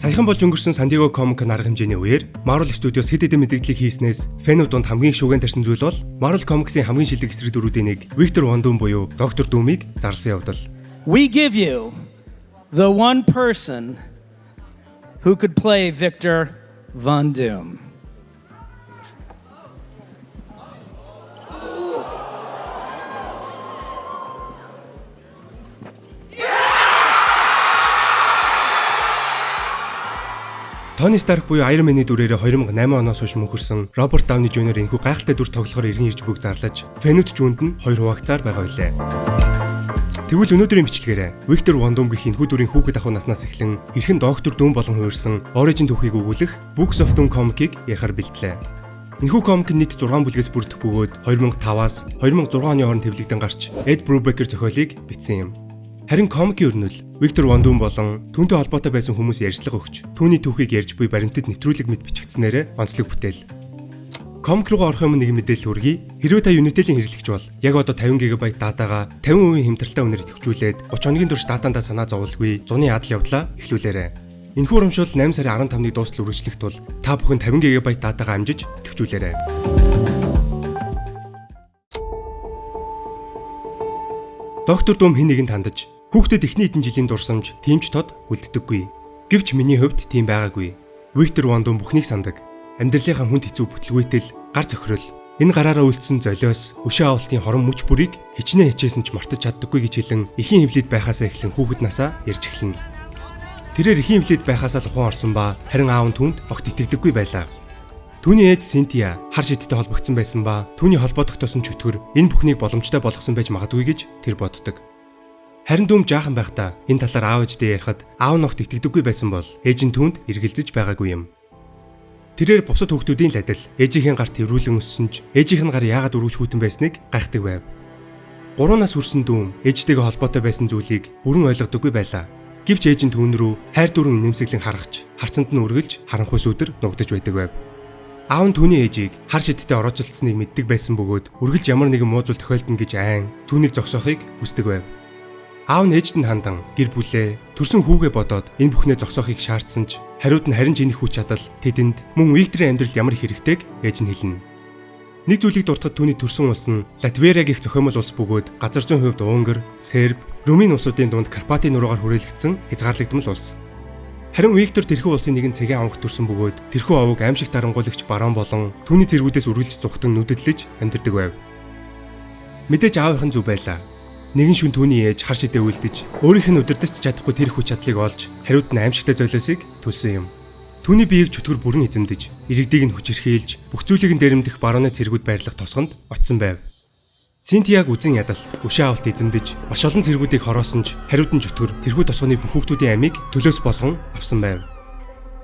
Саяхан болж өнгөрсөн San Diego Comic-Con арга хэмжээний үеэр Marvel Studios хэд хэдэн мэдээллийг хийснээс fan үүд дунд хамгийн их шүгэн тарьсан зүйл бол Marvel Comics-ийн хамгийн шилдэг эсрэг дүрүүдийн нэг Victor Von Doom буюу Доктор Doom-ыг зарласан явдал. We give you the one person who could play Victor Von Doom. Тони Старк буюу Iron Man-ы дүрээрээ 2008 оноос хойш мөнхөрсөн Роберт Дауни Жр энэхүү гайхалтай дүр тоглохоор эргэн ирж бүг зарлаж, fan үүд ч үүнд нь хоёр хуваагцаар байгаа билээ. Тэгвэл өнөөдрийн бичлэгээрээ Виктор Вон Дум гэх энэхүү дүрийн хүүхэд ахуй наснаас эхлэн эрхэн Доктор Doom болон хувирсан Origin түүхийг өгүүлэх Books of Doom комикийг ярихаар бэлтлээ. Энэхүү комик нь нийт 6 бүлгээс бүрдэх бөгөөд 2005-аас 2006 оны хооронд хэвлэгдэн гарч Эд Брубекер зохиолыг бичсэн юм. Харин комикийн өрнөл Виктор Вон Дум болон түүнтэй холбоотой байсан хүмүүс ярьцлага өгч түүний түүхийг ярьж буй баримтат нэвтрүүлэг мэт бичигдсэнээрээ онцлог бүтээл. Комик руугаа орох юм нэг мэдээлэл хүргэе. Хэрвээ та Unitel-ийн хэрэглэгч бол яг одоо 50 ГБ датагаа 50% хэмтрэлтэй үнээр идэвхжүүлээд 30 хоногийн турш датандаа санаа зовлгүй зуны адал явдлаа эхлүүлээрэй. Энэхүү урамшуул 8 сарын 15-нд дуустал үргэлжлэх тул та бүхэн 50 ГБ датагаа амжиж идэвхжүүлээрэй. Доктор Doom хэн нэгэнд хандаж хүүхдэд эхний хэдэн жилийн дурсамж тийм ч тод үлддэггүй. Гэвч миний хувьд тийм байгаагүй. Виктор Вон Дум бүхнийг сандаг. Амьдралынхаа хүнд хэцүү бүтлгүйтэл гар цохирол энэ гараараа үлдсэн золиос өшөө авалтын хорон мөч бүрийг хичнээн хичээсэн ч мартаж чаддаггүй гэж хэлэн эхийн хөвлөд байхаасаа эхлэн хүүхэд насаа ярьж эхэлнэ. Тэрээр эхийн хөвлөд байхаасаа л ухаан орсон ба харин аав нь түүнд огт итгэдэггүй байлаа. Түүний ээж Синтия хар шидтэй холбогдсон байсан ба түүний холбоо тогтоосон чөтгөр энэ бүхнийг боломжтой болгосон байж магадгүй гэж тэр боддог. Харин Doom жаахан байхдаа энэ талаар аав ээжтэй ярихад аав нь огт итгэдэггүй байсан бол ээж нь түүнд эргэлзэж байгаагүй юм. Тэрээр бусад хүүхдүүдийн л адил ээжийнхээ гар тэрврүүлэн өссөн ч ээжийнх нь гар яагаад өргөж хүйтэн байсныг гайхдаг байв. 3 нас хүрсэн Doom ээжтэйгээ холбоотой байсан зүйлийг бүрэн ойлгодоггүй байлаа. Гэвч ээж нь түүн рүү хайр дүүрэн инээмсэглэн харахч харцанд нь үргэлж харанхуй сүдэр нугдаж байдаг байв. Аав нь түүний ээжийг хар шидтэй орооцолдсныг мэддэг байсан бөгөөд үргэлж ямар нэгэн муу зүйл тохиолдоно гэж айн түүнийг зогсоохыг хүсдэг байв. Аав нь ээжд нь хандан гэр бүлээ төрсөн хүүгээ бодоод энэ бүхнээ зогсоохыг шаардсан ч хариуд нь харин ч энэ хүч чадал тэдэнд мөн Викторийн амьдралд ямар их хэрэгтэйг ээж нь хэлнэ. Нэг зүйлийг дуртахад түүний төрсөн улс нь Латверия гэх зохиомол улс бөгөөд газар зүйн хувьд Унгар, Серб, Румын улсуудын дунд Карпатын нуруугаар хүрээлэгдсэн хязгаарлагдмал улс. Харин Виктор тэрхүү улсын нэгэн цэгийн авагт төрсөн бөгөөд тэрхүү овог аимшиг дарангуулагч барон болон түүний цэргүүдээс үргэлж зүхтэн нүдэдлэж амьдардаг байв. Мэдээж аавынх нь зөв байлаа. Нэгэн шүн түүний ээж хар шидэ үлдэж өөрийнх нь удирдах чадахгүй тэр хүч чадлыг олж хариуд нь аимшигтай золиосыг төлсөн юм. Түүний биеийг чөтгөр бүрэн эзэмдэж, иргэдийг нь хүчирхийлж, бүх зүйлийг нь дээрэмдэх барооны цэргүүд байрлах тосгонд очсон байв. Синтияг үзэн ядалт, өшөө авалт эзэмдэж, маш олон цэргүүдийг хороосон ч хариуд нь чөтгөр тэрхүү тосгоны бүх хүүхдүүдийн амийг төлөөс болгон авсан байв.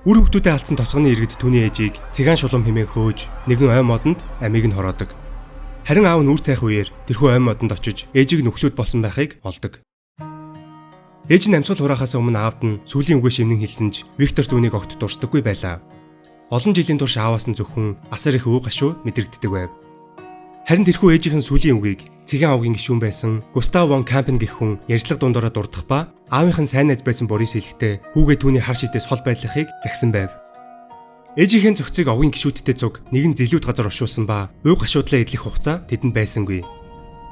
Үр хүүхдүүдээ алдсан тосгоны иргэд түүний ээжийг цыган шулуум хэмээн хөөж, нэгэн ой модонд амийг нь хороодог. Харин аав нь үр цайх үеэр тэрхүү ой модонд очиж ээжийг нөхлөд болсон байхыг олдог. Ээж нь амьсгал хураахаас өмнө аавд нь сүүлийн үгээ шимнэн хэлсэн ч Виктор түүнийг огт дурсдаггүй байлаа. Олон жилийн турш ааваас нь зөвхөн асар их өв гашуу мэдрэгддэг байв. Харин тэрхүү ээжийнх нь сүүлийн үгийг цэгийн авгийн гишүүн байсан Густав вон Кампен гэх хүн ярьцлага дундороо дурдах ба аавынх нь сайн найз байсан Борис хэлэхдээ хүүгээ түүний хар шидээс хол байлгахыг захисан байв. Ээжийнхээ зохицыг овгийн гишүүдтэй цуг нэгэн зэлүүд газар оршуулсан ба уй гашуудлаа эдлэх хугацаа тэдэнд байсангүй.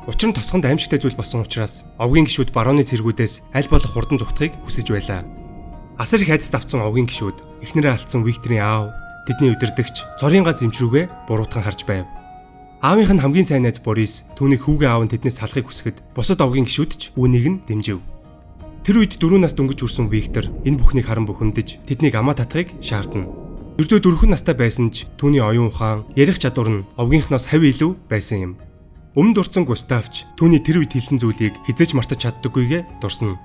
Учир нь тосгонд аимшигтай зүйл болсон учраас овгийн гишүүд барооны цэргүүдээс аль болох хурдан зүхтахыг хүсэж байлаа. Асар их айдаст авцсан овгийн гишүүд эхнэрээ алдсан Викторийн аав, тэдний удирдагч цорын ганц эмч рүүгээ буруутхан харж байв. Аавынх нь хамгийн сайн найз Борис түүнийг хүүгээ аав нь тэднээс салахыг хүсэхэд бусад овгийн гишүүд ч үүнийг нь дэмжив. Тэр үед 4 нас дөнгөж хүрсэн Виктор энэ бүхнийг харан бухимдаж тэднийг амаа татахыг шаардна. Ердөө 4 настай байсан ч түүний оюун ухаан, ярих чадвар нь овгийнхноос хавь илүү байсан юм. Өмнө дурдсан Густавч түүний тэр үед хэлсэн зүйлийг хизээж мартаж чаддаггүйгээ дурсана.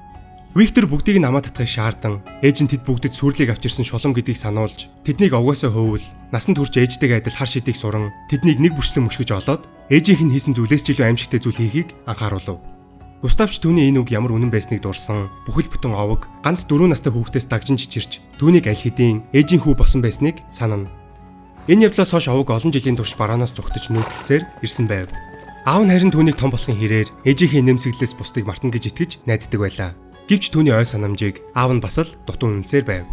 Виктор бүгдийг нь амаа татахыг шаардан ээж нь тэд бүгдэд сүрлийг авчирсан шулам гэдгийг сануулж тэднийг овгоосоо хөвөл насанд хүрч ээжтэйгээ адил хар шидийг суран тэднийг нэг бүрчлэн мөшгөж олоод ээжийнх нь хийсэн зүйлээс ч илүү аимшигтай зүйл хийхийг анхааруулв. Густавч түүний энэ үг ямар үнэн байсныг дурсан бүхэл бүтэн овог ганц 4 настай хүүхдээс дагжин чичирч түүнийг аль хэдийн ээжийн хүү болсон байсныг санана. Энэ явдлаас хойш овог олон жилийн турш барааноос зүхтэж нүүдэлсээр ирсэн байв. Аав нь харин түүнийг том болохын хэрээр ээжийнхээ нэмсэглэлээс бусдыг мартна гэж итгэж найддаг байлаа. Гэвч түүний ой санамжийг аав нь бас л дутуу үнэлсээр байв.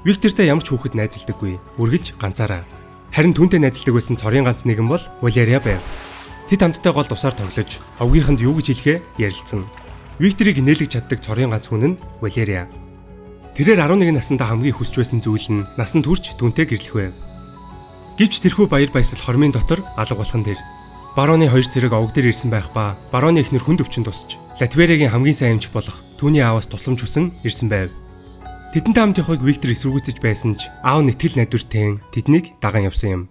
Виктортай ямар ч хүүхэд найзалдаггүй, үргэлж ганцаараа. Харин түүнтэй найзалдаг байсан цорын ганц нэгэн бол Валерия байв. Тэд хамтдаа гол тусаар тоглож, овгийнхонд юу гэж хэлэхээ ярилцсан. Викторыг нээлгэж чаддаг цорын ганц хүн нь Валерия. Тэрээр 11 наснда хамгийн хүсч байсан зүйл нь насан турш түүнтэй гэрлэх байв. Гэвч тэрхүү баяр баясгал хормын дотор алга болох нь тэр. Бароны хоёр цэрэг овг дээр ирсэн байх ба бароны эхнэр хүнд өвчин тусч Латвериагийн хамгийн сайн эмч болох түүний ааваас тусламж хүсэн ирсэн байв. Тэдэнтэй хамт явахыг Виктор эсэргүүцэж байсан ч аав нь итгэл найдвартай тэднийг даган явсан юм.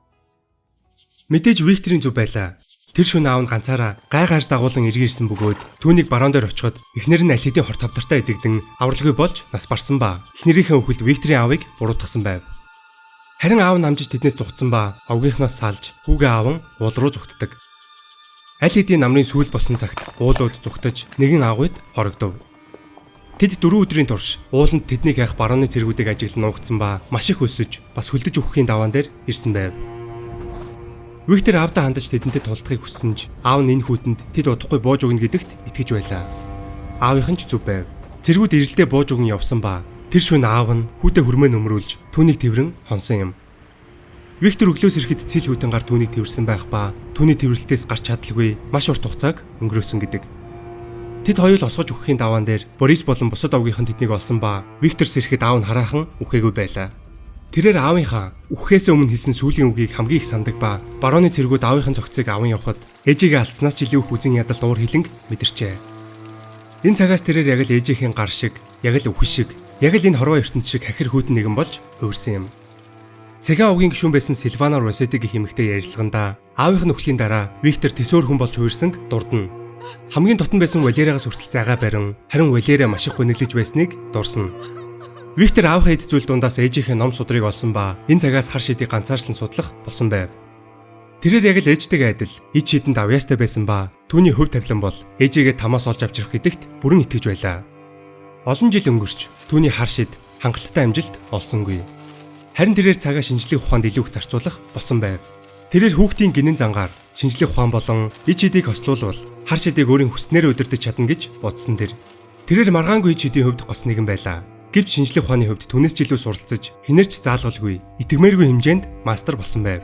Мэдээж Викторийн зүв байлаа. Тэр шөнө аав нь ганцаараа гай гарс дагуулan эргэн ирсэн бөгөөд түүнийг барон дээр очиход эхнэр нь аль хэдийн хор тавдартай идэгдэн авралгүй болж нас барсан ба эхнэрийнхээ үхэлд Викторийн аавыг буруутгасан байв. Харин аав нь амжиж тэднээс зугтсан ба овгийнхноос салж хүүгээ аавн уул руу зугтдаг. Аль хэдийн намрын сүүл болсон цагт уулууд зугтаж нэгэн агуйд хорогдов. Тэд 4 өдрийн турш ууланд тэднийг хайх барууны цэргүүдийг ажиглан нуугдсан ба маш их өсөж бас хөлдөж өгөхийн даваан дээр ирсэн байв. Виктор аавдаа хандаж тэдэнтэй тулдахыг хүссэн ч аав нь энэ хүүтэнд тэд удахгүй бууж өгнө гэдэгт итгэж байлаа. Аавынх нь ч зөв байв. Цэргүүд эрэлдээ бууж өгөн явсан ба тэр шөнө аав нь хүүдээ хүрмээ нөмрүүлж түүнийг тэврэн хонсон юм. Виктор өглөөс ирэхэд цэл хүйтэн гар түүнийг тэвэрсэн байх ба түүний тэврэлтээс гарч чадалгүй маш урт хугацааг өнгөрөөсөн гэдэг. Тэд хоёул осгож өгөхийн даваан дээр Борис болон бусад овгийнхан тэднийг олсон ба Виктор сэрэхэд аав нь хараахан үхээгүй байлаа. Тэрээр аавынхаа үхэхээс өмнө хэлсэн сүүлийн үгийг хамгийн их сандаг ба барууны цэргүүд аавынхын цогцыг аван явхад ээжигээ алдснаас ч илүү их үзэн ядалт уур хилэнг мэдэрчээ. Энэ цагаас тэрээр яг л ээжийнхэн гар шиг, яг л үхэн шиг, яг л энэ хорвоо ертөнц шиг хахир хүйтэн нэгэн болж хувирсан юм. Цагаан овгийн гишүүн байсан Сильвана Росети гэх эмэгтэй ярилцлагандаа аавынх нь үхлийн дараа Виктор тэсвэр хүн болж хувирсанг дурдна. Хамгийн дотн байсан Валериагаас хүртэл зайгаа барин, харин Валерия маш их гуниглаж байсныг дурсана. Виктор аавынхаа эд зүйл дундаас ээжийнхээ ном судрыг олсон ба энэ цагаас хар шидийг ганцаарчлан судлах болсон байв. Тэрээр яг л ээжтэйгээ адил ид шидэнд авьяастай байсан ба түүний хөв тавилан бол ээжигээ тамаас олж авчрах гэдэгт бүрэн итгэж байлаа. Олон жил өнгөрч түүний хар шид хангалттай амжилт олсонгүй. Харин тэрээр цагаа шинжлэх ухаанд илүү их зарцуулах болсон байв. Тэрээр хүүхдийн гинэн зангаар шинжлэх ухаан болон ид шидийг хослуулвал хар шидийг өөрийн хүснээр удирдах чадна гэж бодсон тэр. Тэрээр маргаангүй ид шидийн хувьд гос нэгэн байлаа. Гэвч шинжлэх ухааны хувьд түүнээс ч илүү суралцаж хинээрч заалгалгүй, итгэмээргүй хэмжээнд мастер болсон байв.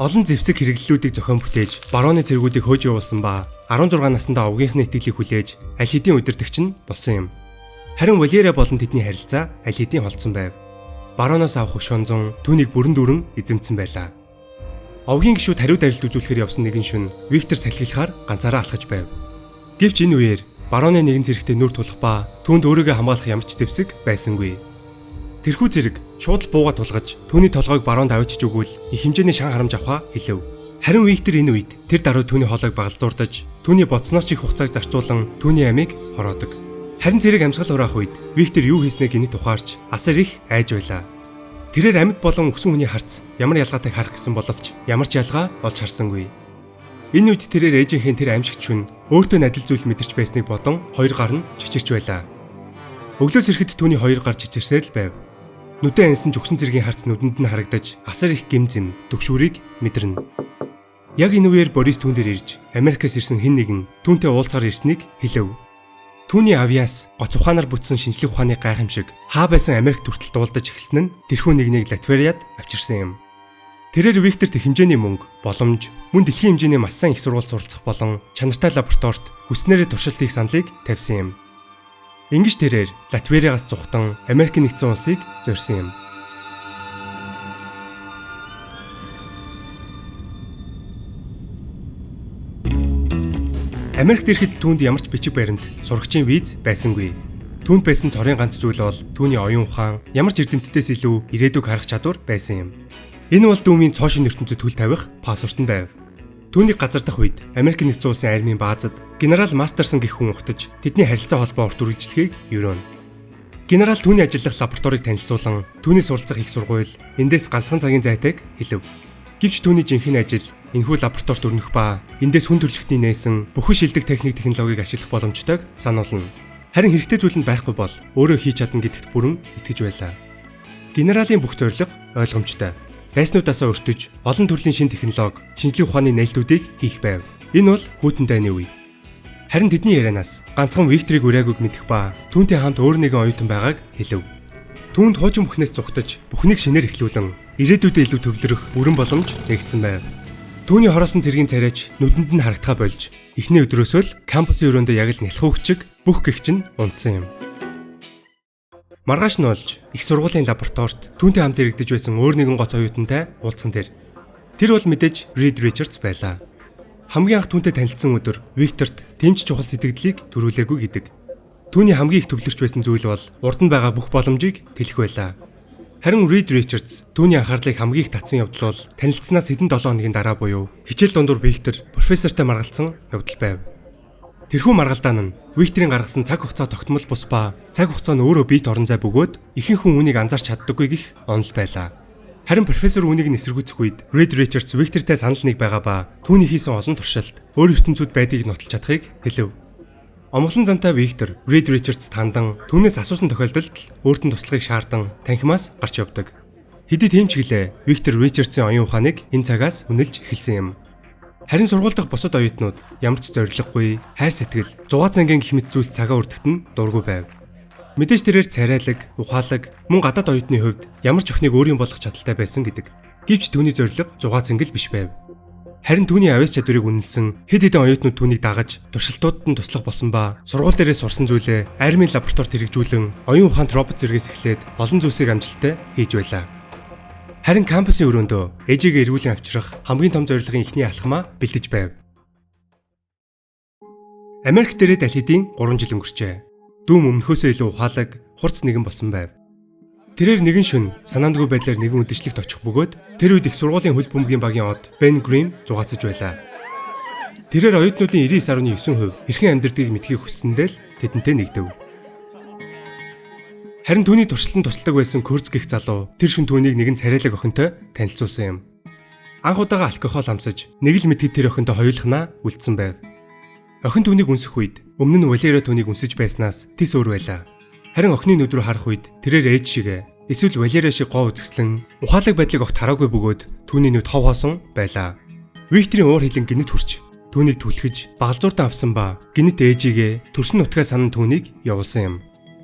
Олон зэвсэг хэрэглэлүүдийг зохион бүтээж, барууны цэргүүдийг хөөж явуулсан ба 16 наснда овгийнхны итгэлийг хүлээж аль хэдийн удирдагч нь болсон юм. Харин Валерия болон тэдний харилцаа аль хэдийн холдсон байв. Барууноос авах хөшөөнзөн түүнийг бүрэн дүүрэн эзэмдсэн байлаа. Овгийн гишүүд хариу дайралт үзүүлэхээр явсан нэгэн шөнө Виктор салхилахаар ганцаараа алхаж байв. Гэвч энэ үеэр барууны нэгэн зэрэгтэй нүр тулах ба түүнд өөрийгөө хамгаалах ямар ч зэвсэг байсангүй. Тэрхүү зэрэг шууд л бууга тулгаж түүний толгойг баруунд авчиж өгвөл их хэмжээний шан харамж авахаа хэлэв. Харин Виктор энэ үед тэр даруй түүний хоолойг багалзуурдаж түүний бодсноос ч их хугацааг зарцуулан түүний амийг хороодог. Харин зэрэг амьсгал хураах үед Виктор юу хийснээ гинэт ухаарч асар их айж байлаа. Тэрээр амьд болон үхсэн хүний харц ямар ялгаатайг харах гэсэн боловч ямар ч ялгаа олж харсангүй. Энэ үед тэрээр ээжийнхээ тэр амьшигч шүн өөртөө адил зүйл мэдэрч байсныг бодон хоёр гар нь чичирч байлаа. Өглөөс ирэхэд түүний хоёр гар чичирсээр л байв. Нүдэн ансан ч үхсэн зэргийн харц нүдэнд нь харагдаж асар их гимзэм төгшүүрийг мэдэрнэ. Яг энэ үеэр Борис түүн дээр ирж Америкаас ирсэн хэн нэгэн түүнтэй уулзахаар ирснийг хэлэв. Түүний авьяас гоц ухаанаар бүтсэн шинжлэх ухааны гайхамшиг хаа байсан Америк хүртэл дуулдаж эхэлсэн нь тэрхүү нэгнийг Латвериад авчирсан юм. Тэрээр Викторт их хэмжээний мөнгө, боломж, мөн дэлхийн хэмжээний маш сайн их сургууль суралцах болон чанартай лабораторид хүснээрээ туршилт хийх саналыг тавьсан юм. Ингэж тэрээр Латвериагаас зугтан Америкийн нэгдсэн улсыг зорьсон юм. Америкт ирэхэд түүнд ямар ч бичиг баримт, сурагчийн виз байсангүй. Түүнд байсан цорын ганц зүйл бол түүний оюун ухаан, ямар ч эрдэмтдээс илүү ирээдүг харах чадвар байсан юм. Энэ бол дүүмийн цоо шинэ ертөнцид төл тавих паспорт нь байв. Түүнийг газар дах үед Америк нэгдсэн улсын армийн баазад генерал Мастерсон гэх хүн ухтаж тэдний харилцаа холбоо урт үргэлжлэхийг өрөөнө. Генерал түүний ажиллах лабораторийг танилцуулан түүний суралцах их сургууль эндээс ганцхан цагийн зайтайг хэлэв. Гэвч түүний жинхэнэ ажил энэхүү лабораторид өрнөх ба эндээс хүн төрөлхтний нээсэн бүхэн шилдэг техник технологиг ашиглах боломжтойг сануулна. Харин хэрэгтэй зүйл нь байхгүй бол өөрөө хийж чадна гэдэгт бүрэн итгэж байлаа. Генералийн бүх зорилго ойлгомжтой. Дайснуудаасаа өртөж олон төрлийн шинэ технологи, шинжлэх ухааны нээлтүүдийг хийх байв. Энэ бол хүйтэн дайны үе. Харин тэдний ярианаас ганцхан Викторийг урайгүйг мэдэх ба түүнтэй хамт өөр нэгэн оюутан байгааг хэлэв. Түүнд хуучин бүхнээс зугтаж, бүхнийг шинээр эхлүүлэн ирээдүйдээ илүү төвлөрөх бүрэн боломж нэгдсэн байв. Түүний хороосон цэргийн царайч нүдэнд нь харагдахаа болж, эхний өдрөөсөө л кампусын өрөөндөө яг л нялх хүүхчиг бүх гихч нь унтсан юм. Маргааш нь болж их сургуулийн лабораторид түүнтэй хамт ирэгдэж байсан өөр нэгэн гоц оюутантай уулзсан тэр. Тэр бол мэдээж Reed Richards байлаа. Хамгийн анх түүнтэй танилцсан өдөр Викторт тэмч чухал сэтгэлдлийг төрүүлээгүй гэдэг. Түүний хамгийн их төвлөрч байсан зүйл бол урд нь байгаа бүх боломжийг тэлэх байлаа. Харин Reed Richards түүний анхаарлыг хамгийн их татсан явдал бол танилцсанаас хэдэн 7 хоногийн дараа буюу хичээл дундуур Виктор профессортой маргалдсан явдал байв. Тэрхүү маргалдаан нь Викторийн гаргасан цаг хугацаа тогтмол бус ба цаг хугацаа нь өөрөө биет орон зай бөгөөд ихэнх хүн үүнийг анзаарч чаддаггүй гэх онол байлаа. Харин профессор үүнийг нь эсэргүүцэх үед Reed Richards Виктортай санал нэг байгаа ба түүний хийсэн олон туршилт өөр ертөнцүүд байдгийг нотолж чадахыг хэлэв. Омглон зантай Виктор Reed Richards тандан түүнээс асуусан тохиолдолд л өөрт нь туслахыг шаардан танхимаас гарч явдаг. Хэдий тийм ч гэлээ Виктор Ричардсын оюун ухааныг энэ цагаас үнэлж эхэлсэн юм. Харин сургууль дахь бусад оюутнууд ямар ч зорилгогүй, хайр сэтгэл, зугаа зангийн гэх мэт зүйлс цагаа үрдэхт нь дургүй байв. Мэдээж тэрээр царайлаг, ухаалаг, мөн гадаад оюутны хувьд ямар ч охиныг өөрийн болгох чадaltaй байсан гэдэг. Гэвч түүний зорилго зугаа зангил биш байв. Харин түүний авиас чадварыг үнэлсэн хэд хэдэн оюутнууд түүнийг дагаж туршилтуудад нь туслах болсон ба сургууль дээрээ сурсан зүйлээ армийн лабораторид хэрэгжүүлэн оюун ухаант робот зэргээс эхлээд олон зүйлсийг амжилттай хийж байлаа. Харин кампусын өрөөндөө ээжигээ эргүүлэн авчрах хамгийн том зорилгын эхний алхмаа бэлдэж байв. Америк дээрээ аль хэдийн 3 жил өнгөрчээ. Дүүм өмнөхөөсөө илүү ухаалаг, хурц нэгэн болсон байв. Тэрээр нэгэн шөнө санаандгүй байдлаар нэгэн үдшилтэд очих бөгөөд тэр үед их сургуулийн хөл бөмбөгийн багийн од Бен Грим зугаацаж байлаа. Тэрээр оюутнуудын 99.9% хэрхэн амьдардагийг мэдэхийг хүссэндээ л тэдэнтэй нэгдэв. Харин түүний туршилтанд тусалдаг байсан Курц гэх залуу тэр шөнө түүнийг нэгэн царайлаг охинтой танилцуулсан юм. Анх удаага алкогол амсаж нэг л мэдэхэд тэр охинтой хоёулахнаа үлдсэн байв. Охин түүнийг үнсэх үед өмнө нь Валера түүнийг үнсэж байснаас тис өөр байлаа. Харин охины нүд рүү харах үед тэрээр ээж шиг эсвэл Валера шиг гоо үзэсгэлэн ухаалаг байдлыг огт хараагүй бөгөөд түүний нүд хов хоосон байлаа. Викторийн уур хилэн гинэт хүрч түүнийг түлхэж багалзууртан авсан ба гинэт ээжигээ төрсөн нутгаа санан түүнийг явуулсан юм.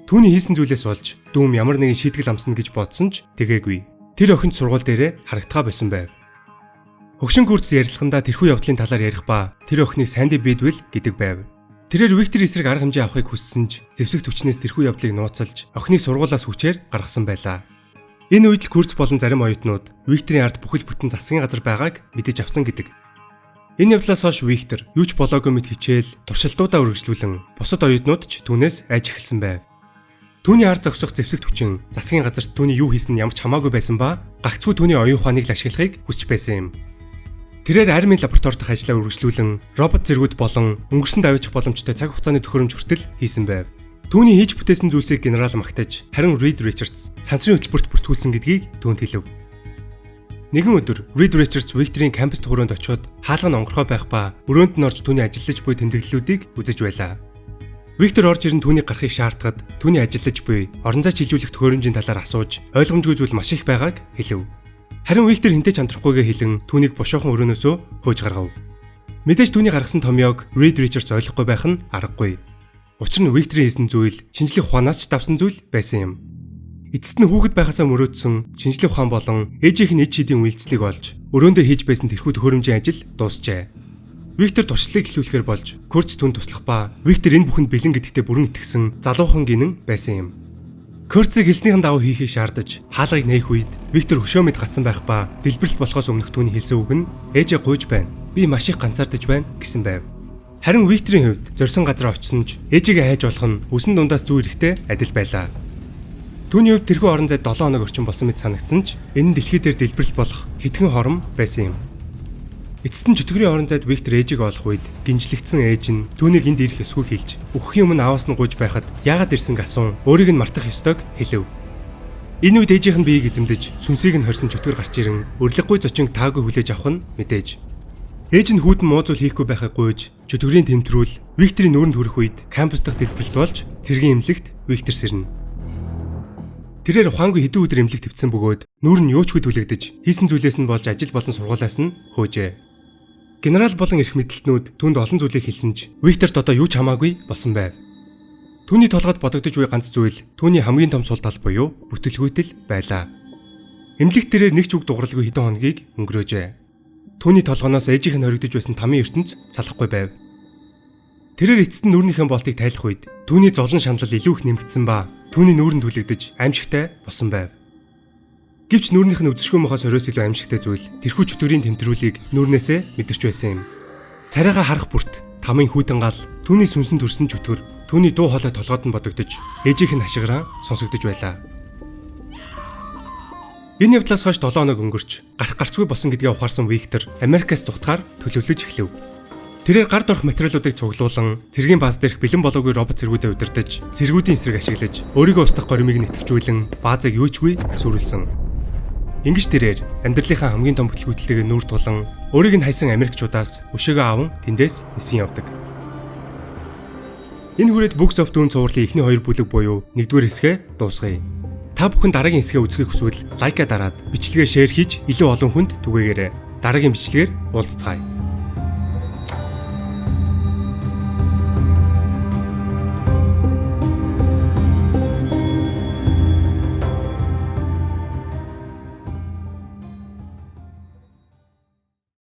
Түүний хийсэн зүйлээс болж дүүм ямар нэгэн шийтгэл амсна гэж бодсон ч тэгээгүй. Тэр охинд сургууль дээрээ харагдхаа болсон байв. Хөгшин Курц ярилцлагандаа тэрхүү явдлын талаар ярих ба тэр охиныг Санди Бидвел гэдэг байв. Тэрээр Виктор эсрэг арга хэмжээ авахыг хүссэн ч зэвсэг түвшнээс тэрхүү явдлыг нууцлж охиныг сургуулиас хүчээр гаргасан байлаа. Энэ үед л Курц болон зарим оюутнууд Викторийн ард бүхэл бүтэн засгийн газар байгааг мэдэж авсан гэдэг. Энэ явдлаас хойш Виктор юу ч болоогүй мэт хичээл, туршилтуудаа үргэлжлүүлэн бусад оюутнууд ч түүнээс айж эхэлсэн байв. Түүний ард зогсох зэвсэг түвшин засгийн газарт түүний юу хийсэн нь ямар ч хамаагүй байсан ба гагцхүү түүний оюун ухааныг л ашиглахыг хүсч байсан юм. Тэрээр армийн лаборатори дахь ажлаа үргэлжлүүлэн робот зэргүүд болон өнгөрсөн давчих боломжтой цаг хугацааны төхөөрөмж хүртэл хийсэн байв. Түүний хийж бүтээсэн зүйлсийг генерал магтаж, харин Reed Richards сансрын хөтөлбөрт бүртгүүлсэн гэдгийг түүнд хэлэв. Нэгэн өдөр Reed Richards Викторийн кампус өрөөнд очиод хаалга нь онгорхой байх ба өрөөнд нь орж түүний ажиллаж буй тэмдэглэлүүдийг үзэж байлаа. Виктор орж ирэн түүнийг гарахыг шаардахад түүний ажиллаж буй орон зай чилжүүлэх төхөөрөмжийн талаар асууж ойлгомжгүй зүйл маш их байгааг хэлэв. Харин Виктор хэнтэй ч хамтрахгүйгээ хэлэн түүнийг бушуухан өрөөнөөсөө хөөж гаргав. Мэдээж түүний гаргасан томьёог Reed Richards ойлгохгүй байх нь аргагүй. Учир нь Викторийн хийсэн зүйл шинжлэх ухаанаас ч давсан зүйл байсан юм. Эцэст нь хүүхэд байхасаа мөрөөдсөн шинжлэх ухаан болон ээжийнх нь ид шидийн үйлчлэлийг олж өрөөндөө хийж байсан тэрхүү төхөөрөмжийн ажил дуусжээ. Виктор туршлалыг эхлүүлэхээр болж Курц түн туслах ба Виктор энэ бүхэнд бэлэн гэдэгтээ бүрэн итгэсэн залуухан гинэн байсан юм. Курцыг хэлснийхэн дагуу хийхийг шаардаж хаалгыг нээх үед Виктор хөшөө мэд гацсан байх ба дэлбэрэлт болохоос өмнөх түүний хэлсэн үг нь ээжээ гуйж байна. Би маш их ганцаардаж байна гэсэн байв. Харин Викторийн хувьд зорьсон газар очисон ч ээжигээ хайж болох нь үсэн дундаас зүү эрэхтэй адил байлаа. Түүний хувьд тэрхүү орон зайд 7 хоног орчин болсон мэт санагдсан ч энэ нь дэлхий дээр дэлбэрэлт болох хэдхэн хором байсан юм. Эцэст нь чөтгөрийн орон зайд Виктор ээжийг олох үед гинжлэгдсэн ээж нь түүнийг энд ирэх ёсгүй хэлж үхэхийн өмнө аавас нь гуйж байхад яагаад ирсэн асуун өөрийг нь мартах ёстойг хэлэв. Энэ үед ээжийнх нь биеийг эзэмдэж сүнсийг нь хорьсон чөтгөр гарч ирэн урилгагүй зочинг таагүй хүлээж авах нь мэдээж. Ээж нь хүүдэн муу зүйл хийхгүй байхыг гуйж чөтгөрийн тэмтрүүл Викторийн нүүрэнд хүрэх үед кампус дахь дэлбэрэлт болж цэргийн эмнэлэгт Виктор сэрнэ. Тэрээр ухаангүй хэдэн өдөр эмнэлэгт твцсэн бөгөөд нүүр нь юучгүй түлэгдэж хийсэн зүйлээс нь болж ажил болон сургуулиас нь хөөжээ. Генерал болон эрх мэдэлтнүүд түүнд олон зүйлийг хэлсэн ч Викторт одоо юу ч хамаагүй болсон байв. Түүний толгойд бодогдож буй ганц зүйл түүний хамгийн том сул тал буюу бүтэлгүйтэл байлаа. Эмнэлэг дээрээ нэг ч үг дууралгүй хэдэн хоногийг өнгөрөөжээ. Түүний толгоноос ээжийнх нь хоригдож байсан тамын ертөнц салахгүй байв. Тэрээр эцэст нь нүүрнийхээ болтыг тайлах үед түүний зовлон шаналл илүү их нэмэгдсэн ба түүний нүүр нь түлэгдэж аимшигтай болсон байв. Гэвч нүүрнийх нь үзэшгүй мохоос хориос илүү аимшигтай зүйл тэрхүү чөтгөрийн тэмтрүүлийг нүүрнээсээ мэдэрч байсан юм. Царайгаа харах бүрт тамын хүйтэн гал түүний сүнсэн төрсөн чөтгөр түүний дуу хоолой толгойд нь бодогдож ээжийнх нь хашгиран сонсогдож байлаа. Энэ явдлаас хойш 7 хоног өнгөрч гарах гарцгүй болсон гэдгээ ухаарсан Виктор Америкаас зүхтахаар төлөвлөж эхлэв. Тэрээр гард орох материалуудыг цуглуулан цэргийн бааз дээрх бэлэн болоогүй робот цэргүүдэд удирдах, цэргүүдийн эсрэг ашиглаж өөрийгөө устгах горимыг нэтгэжүүлэн баазыг юу ч үгүй сүрэлсэн. Ингэж тэрээр амьдралынхаа хамгийн том бүтэлгүйтэлтэйгээ нүүр тулан өөрийг нь хайсан Америкчуудаас өшөөгөө аван тэндээс нисэн явдаг. Энэ хүрээд Books of Doom цувралын эхний хоёр бүлэг буюу нэгдүгээр хэсгээ дуусгая. Та бүхэн дараагийн хэсгээ үзэхийг хүсвэл like аа дараад бичлэгээ share хийж илүү олон хүнд түгээгээрэй. Дараагийн бичлэгээр уулзцгаая.